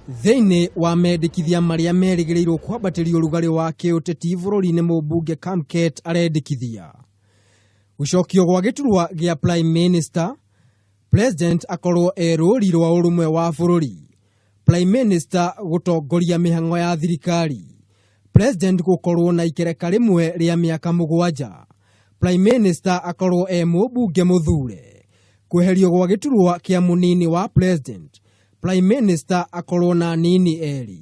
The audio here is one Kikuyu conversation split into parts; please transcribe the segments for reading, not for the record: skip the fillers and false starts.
Thĩinĩ wa mendekithia marĩa merĩgĩrĩirwo kwambatĩria ũrugarĩ wa kĩũteti bũrũri-inĩ mũmbunge Kamket arendekithia gũcokio gwa gĩturwa gĩa Prime Minister, President akorwo e rũri rwa ũrũmwe wa bũrũri, Prime Minister gũtongoria mĩhang'o ya thirikari, President gũkorwo na ikereka rĩmwe rĩa mĩaka mũgwanja, Prime Minister akorwo e mũmbunge mũthure, kweherio gwa gĩturwa kĩa mũnini wa President, Prime Minister akorwo na anini erĩ,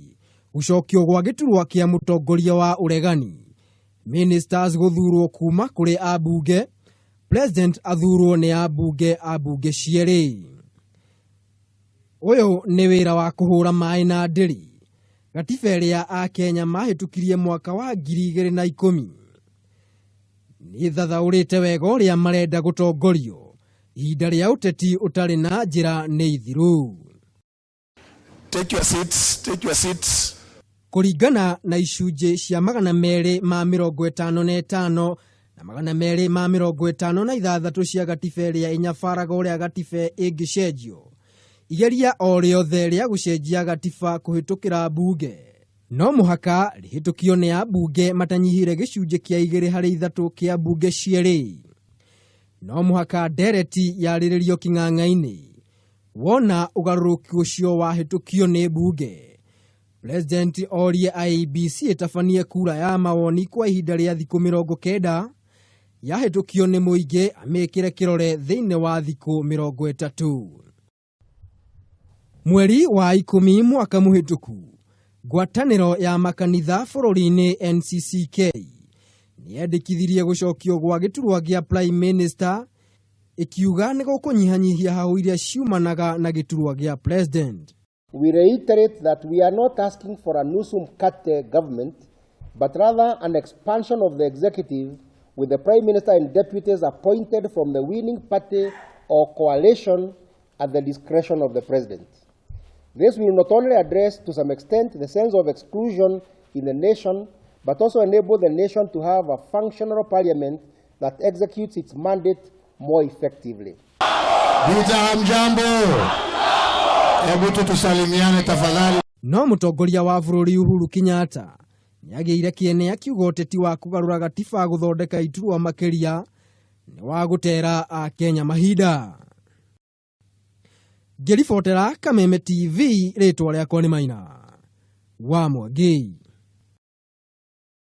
gũcokio gwa gĩturwa kĩa mũtongoria wa ũregani, Ministers gũthurwo kuma kũrĩ ambunge, President athurwo nĩ ambunge a mbunge cierĩ. Ũyũ nĩ wĩra wa kũhũra maĩ na ndĩri. Gatiba ĩrĩa Akenya mahĩtũkirie mwaka wa 2010 nĩthathaũrĩte wega ũrĩa marenda gũtongorio. Ihinda rĩa ũteti ũtarĩ na njĩra nĩ ithiru. Take your seats, take your seats. Kũringana na icunjĩ cia 255 na 256 cia gatiba ĩrĩa ĩnyabaraga ũrĩa gatiba ĩngĩcenjio, igeria o rĩothe rĩa gũcenjia gatiba kũhĩtũkĩra mbunge no mũhaka rĩhĩtũkio nĩ ambunge matanyihĩire gĩcunjĩ kĩa igĩrĩ harĩ ithatũ kĩa mbunge cierĩ. No mũhaka ndereti yarĩrĩrio kĩng'ang'a-inĩ wona ũgarũrũku ũcio wahĩtũkio nĩ mbunge. President orie IEBC ĩtabanie kura ya mawoni kwa ihinda rĩa thikũ 90 yahĩtũkio nĩ mũingĩ amĩkĩre kĩrore thĩinĩ wa thikũ 30. Mweri wa 10 mwaka mũhĩtũku, ngwatanĩro ya makanitha bũrũri-inĩ NCCK nĩyendekithirie gũcokio gwa gĩturwa gĩa Prime Minister ĩkiuga nĩ gũkũnyihanyihia hahũ iria ciumanaga na gĩturwa gĩa President. We reiterate that we are not asking for a nusu mkate government, but rather an expansion of the executive with the Prime Minister and deputies appointed from the winning party or coalition at the discretion of the President. This will not only address to some extent the sense of exclusion in the nation, but also enable the nation to have a functional parliament that executes its mandate more effectively. Juta hamjambo, hebu tu tusalimiane tafadhali. No mũtongoria wa bũrũri Uhuru Kenyatta nĩagĩire kĩene akiuga ũteti wa kũgarũra gatiba gũthondeka iturwa makĩria nĩ wa gũtera Akenya mahinda. Ngĩribotera Kameme TV, rĩtwa rĩakwa nĩ Maina wa Mwangi.